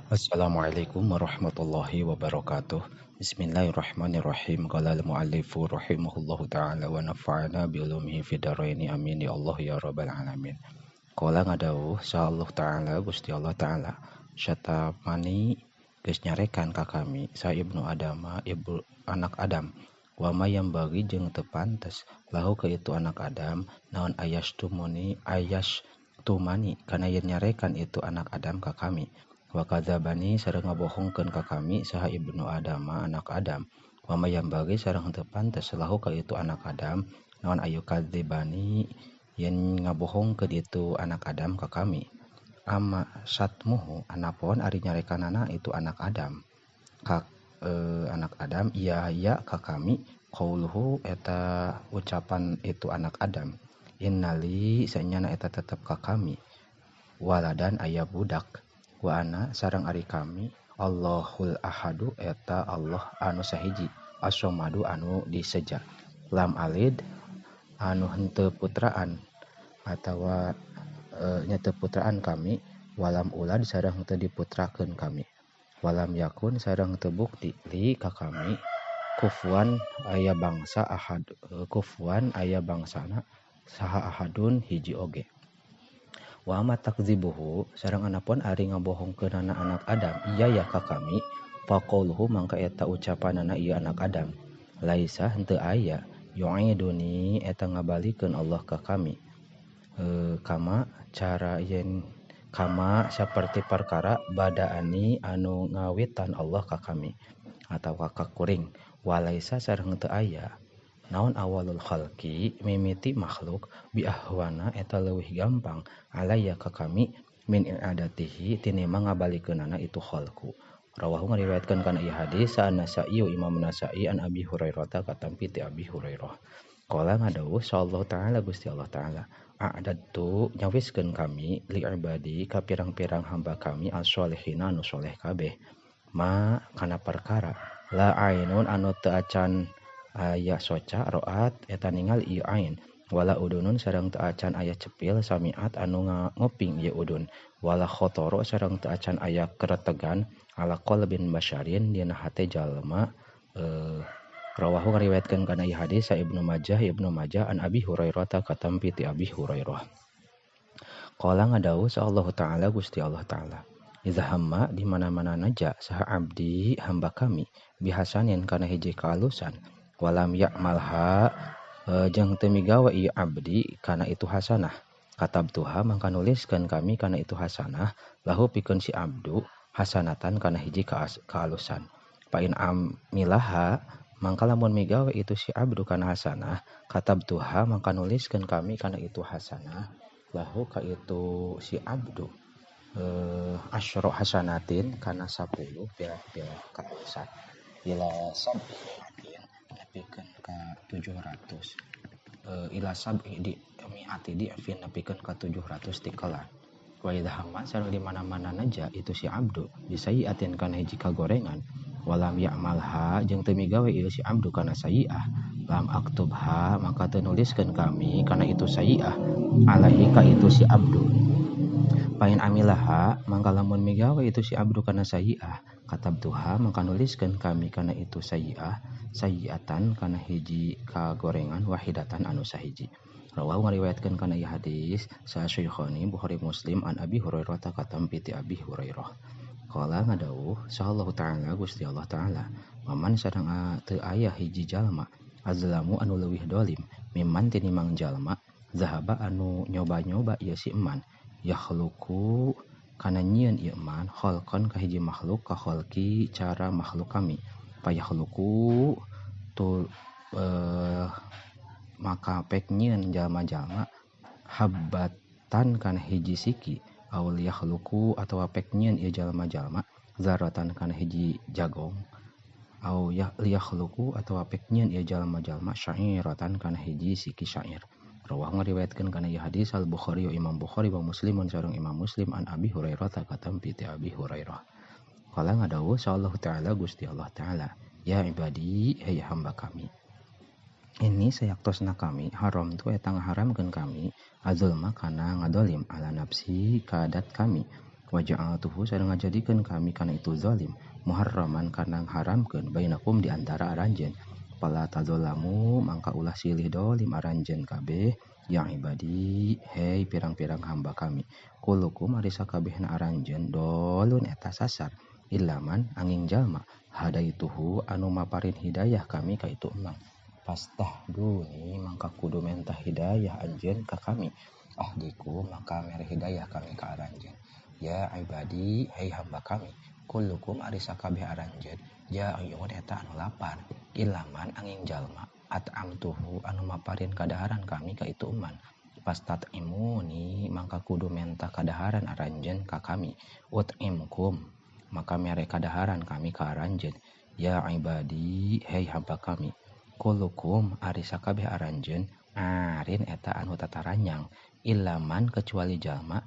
Assalamualaikum warahmatullahi wabarakatuh. Bismillahirrahmanirrahim. Qala al-muallifu rahimahullahu ta'ala wa nafa'ana bi ulumihi fid dharaini, amin ya Allah ya rabbal alamin. Qala ngadawuh Allah ta'ala Gusti Allah ta'ala, syatamani geus nyarekan ka kami sa ibnu Adama ibu anak Adam, wa ma bagi jeung teu pantes lahu ka itu anak Adam naon ayastumani ayastumani kana yen nyarekan itu anak Adam ka kami. Wa kadzabani sareng ngabohongkeun ka kami saha ibnu Adama anak Adam, wa ma bagi sareng teu pantes lahu ka itu anak Adam naon ayu kadzibani yen ngabohongkeun itu anak Adam ka kami. Amma satmuhu anapon ari nyarekanana itu anak Adam ka anak Adam iya ya ka kami, qauluhu eta ucapan itu anak Adam, innali sanyana eta tetep ka kami waladan aya budak, wa ana sareng ari kami Allahul ahadu eta Allah anu sahiji, as-somadu anu diseja, lam alid anu henteu putraan atawa nya teu putraan kami, walam ulad sareng henteu diputrakeun kami, walam yakun sareng teu bukti li ka kami kufuan aya bangsa ahad, kufuan aya bangsana saha ahadun hiji oge. Wa ma takdzibuhu sareng anapun ari ngabohongkeunana anak Adam iya ya ka kami, faqauluhu mangka eta ucapanana ieu anak Adam, laisa henteu aya yu'iduni eta ngabalikeun Allah ka kami, kama cara yen kama saperti perkara badaani anu ngawitan Allah ka kami atawa ka kuring, walaisa sareng teu aya naon awalul khalqi mimiti makhluk bi ahwana eta leuwih gampang alaya ka kami min i'adatihi tinimang ngabalikeunana itu khalqu. Rawahu ngariwayatkeun kana ieu hadis sa Nasa'i Imam Nasa'i an Abi Hurairah ta katampi ti Abi Hurairah. Qala ngadawuh sallallahu ta'ala Gusti Allah ta'ala, a'dadtu nyawiskeun kami li ibadi ka pirang-pirang hamba kami as-solihina anu soleh kabeh, ma kana perkara la ainun anu teu acan aya soca roat eta ningali ieu ain, wala udunun sareng teu acan aya cepil samiat anu nguping ieu udun, wala khotoro sareng teu acan aya keretegan ala qalbin basyarin dina hate jalma. Rawahu ngariwayatkeun kana ieu hadis sa Ibnu Majah an Abi Hurairah ta katampi ti Abi Hurairah. Qala ngadawuh sa Allah ta'ala Gusti Allah ta'ala, iza hamma di mana-mana naja saha abdi hamba kami bihasanin kana hiji kaalusan, walam ya'malha jeung teu migawe ieu abdi kana itu hasanah, katabtuha mangka nuliskeun kami kana itu hasanah lahu pikeun si abdu hasanatan kana hiji kaalusan, fa in amilaha mangka lamun migawe itu si abdu kana hasanah, katabtuha mangka nuliskeun kami kana itu hasanah lahu ka itu si abdu asyra hasanatin kana 10 pira-pira kaalusan, ila sab'i nepikeun ka 700, ila sab'i di mi'ati di fin nepikeun ka 700 tikelan. Wa idza hamma sareng di mana-mana naja itu si abdu bisayiatin kana hiji kagorengan, walam ya'malha jeung teu migawe ieu si abdu kana sayi'ah, lam aktubha maka teu nuliskeun kami kana itu sayi'ah alaihi ka itu si abdu. Pain amilaha mangka lamun migawe itu si abdu kana sayi'ah, katabtuha mangka nuliskeun kami kana itu sayi'ah sayi'atan kana hiji kagorengan wahidatan anu sahiji. Rawahu ngariwayatkeun kana ieu hadis sa Syekhani Bukhari Muslim an Abi Hurairah ta katampi ti Abi Hurairah. Qala ngadawuh sallallahu ta'ala Gusti Allah ta'ala, waman sareng teu aya hiji jalma azlamu anu leuwih dolim mimman tinimang jalma zahaba anu nyoba-nyoba ieu si eman, yakhluqu kana nyieun ieu eman khalqan ka hiji makhluk ka khalqi cara makhluk kami, payakhluqu tu maka pek nyieun jalma-jalma habbatan kana hiji siki, aw yakhluqu atawa pek nyieun ieu jalma-jalma zaratan kana hiji jagong, aw yakhluqu atawa pek nyieun ieu jalma-jalma sya'iratan kana hiji siki syair. Rawahu ngariwayatkeun kana ieu hadis Al Bukhari wa Imam Bukhari wa Muslimun sareng Imam Muslim an Abi Hurairah ta katampi ti Abi Hurairah. Qala ngadawuh sallallahu ta'ala Gusti Allah ta'ala, ya ibadi hei hamba kami, ini sayaktosna kami haram tu eta ngaharamkeun kami azulma kana ngadolim ala nafsi kadat kami, Wa ja'altuhu sareng ngajadikeun kami kana itu zalim muharraman kana ngaharamkeun bainakum di antara aranjeun. Fala tadzalamu mangka ulah silih dolim aranjeun kabeh ya ibadi hei pirang-pirang hamba kami. Kulukum ari sakabehna aranjeun dolun eta sasar ilaman angin jalma hadaituhu anu maparin hidayah kami ka itu emang. Pastahduni mangka kudu mentah hidayah anjeun ka kami. Ahdiku maka mere hidayah kami ka aranjeun. Ya ibadi hei hamba kami. Kullukum ari sakabeh aranjeun ja'iyun eta anu lapar ilaman angin jalma at'amtuhu anu maparin kadaharan kami ka itu eman. Pastat'imuni mangka kudu menta kadaharan aranjeun ka kami. Ut'imkum maka mere kadaharan kami ka aranjeun. Ya ibadi hei hamba kami. Kullukum ari sakabeh aranjeun arin eta anu tataranyang ilaman kecuali jalma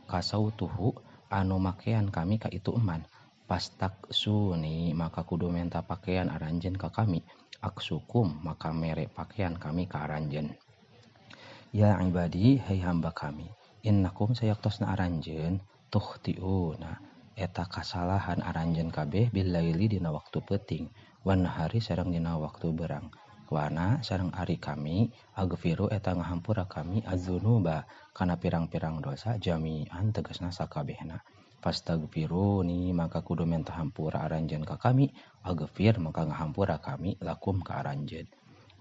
kasautuhu anu makean kami ka itu eman. Pastaksuni maka kudu menta pakaian aranjeun ka kami. Aksukum maka mere pakaian kami ka aranjeun. Ya ibadi hei hamba kami. Innakum sayaktosna aranjeun tuhtiuna eta kasalahan aranjeun kabeh billaili dina waktu peuting wan nahari sareng dina waktu berang. Wana sareng ari kami agfiru eta ngahampura kami adzunuba kana pirang-pirang dosa jami'an tegasna sakabehna. Fastagfiruni maka kudu menta hampura aranjeun ka kami. Agfir maka ngahampura kami lakum ka aranjeun.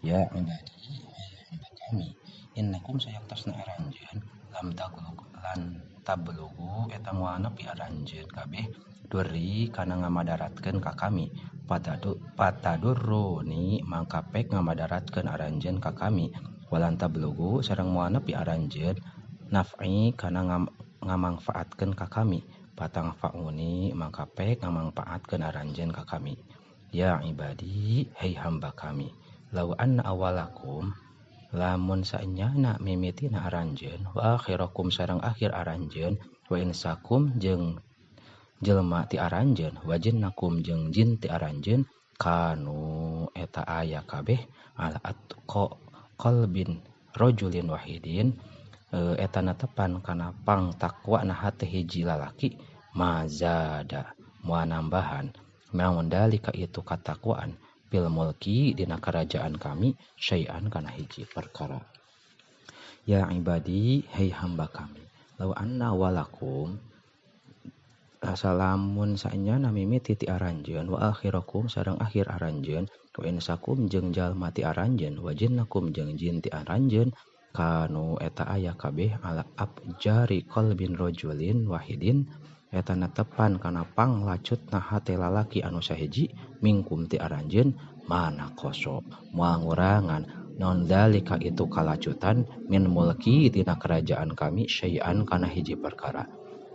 Ya ibadi hamba kami innakum sayaktosna aranjeun lam taglug lan tablugu eta moal nepi aranjeun kabeh duri kana ngamadaratkeun ka kami. Patadurruni mangka pek ngamadaratkeun aranjeun ka kami. Walan tablugu sareng moal nepi aranjeun naf'i kana ngamangfaatkeun ka kami. Patangfauni mangka pek ngamangfaatkeun aranjeun ka kami. Ya ibadi hei hamba kami. Lau anna awalakum lamun saenyana mimitina aranjeun wa akhirakum sareng akhir aranjeun wa insakum jeung jelema ti aranjeun wa jinnakum jeung jin ti aranjeun kanu eta aya kabeh ala atqa qalbin rajulin wahidin eta netepan kana pang takwana hate hiji lalaki mazada moal nambahan naon dalika itu katakwaan fil mulki dina kerajaan kami syai'an kana hiji perkara. Ya ibadi hei hamba kami law anna walakum salamun saenyana mimiti ti aranjeun wa akhirakum sareng akhir aranjeun wa insakum jeung jalma ti aranjeun wa jinnakum jeung jin ti aranjeun kanu eta aya kabeh ala abjari qalbin rajulin wahidin eta netepan kana panglacutna hate lalaki anu sahiji mingkum ti aranjeun mana koso moal ngurangan naon dalika itu kalacutan min mulki tina kerajaan kami syai'an kana hiji perkara.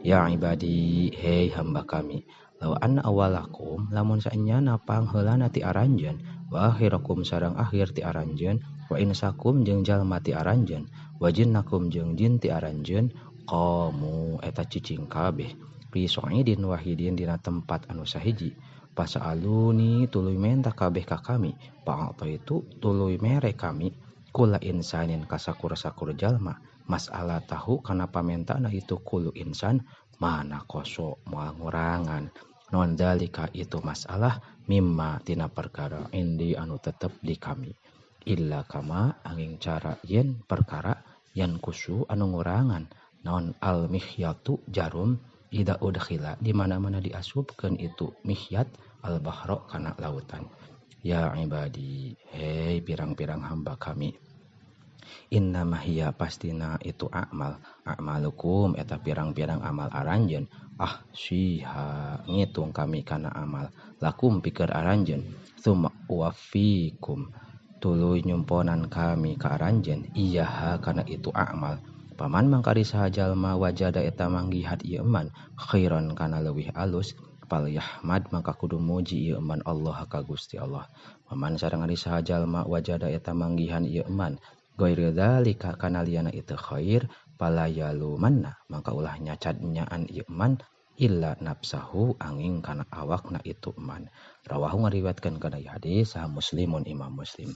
Ya ibadi hei hamba kami law anna awalakum lamun saenyana pangheulana ti aranjeun wa akhirakum sareng akhir ti aranjeun wa insakum jeung jalma ti aranjeun wa jinnakum jeung jin ti aranjeun qamu eta cicing kabeh fi sa'idin wahidin dina tempat anu sahiji pasaaluni tuluy menta kabeh ka kami fa'ataitu tuluy mere kami kula insanin kasakur-sakur jalma masalah tahu kana pamentana itu kulu insan mana koso moal ngurangan non dalika itu masalah mimma tina perkara indi anu tetep di kami illa kama angin cara yen perkara yan kusu anu ngurangan non al mihyatu jarum ida udkhila di mana-mana diasupkeun itu mihyat al bahro kana lautan. Ya ibadi hei pirang-pirang hamba kami innama hiya pastina itu a'mal a'malukum eta pirang-pirang amal aranjeun ah siha ngitung kami kana amal lakum pikeun aranjeun tsumma uwaffikum tuluy nyumponan kami ka aranjeun iyaha kana itu a'mal. Paman mangkari saha jalma wajada eta manggihat ieu eman khairan kana leuwih alus fal yahmad maka kudu muji ieu eman Allah ka Gusti Allah. Paman sareng ari saha jalma wajada eta manggihan ieu eman ghairi dzalika kana liyana itu khair fala yalumanna maka ulah nyacat nyaan ieu eman illa nafsahu angin kana awakna itu eman. Rawahu ngariwayatkeun kana hadis saha Muslimun Imam Muslim.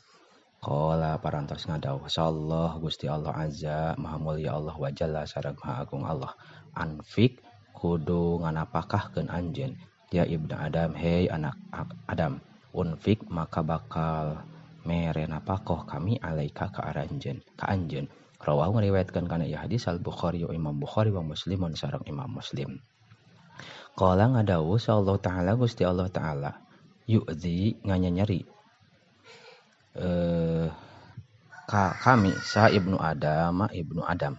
Qala parantos ngadawuh sallah Gusti Allah azza maha mulia Allah wa jalla sareng maha agung Allah. Anfik kudu nganapakahkeun anjeun ya ibnu Adam hei anak Adam. Unfik maka bakal mere napakoh kami alaika ka aranjeun ka anjeun. Rawahu ngariwayatkeun kana ieu hadis Al Bukhari wa Imam Bukhari wa Muslimun sareng Imam Muslim. Qala ngadawuh sallallahu ta'ala Gusti Allah ta'ala yu'zi nganyanyeri kami sa ibnu Adam ibnu Adam.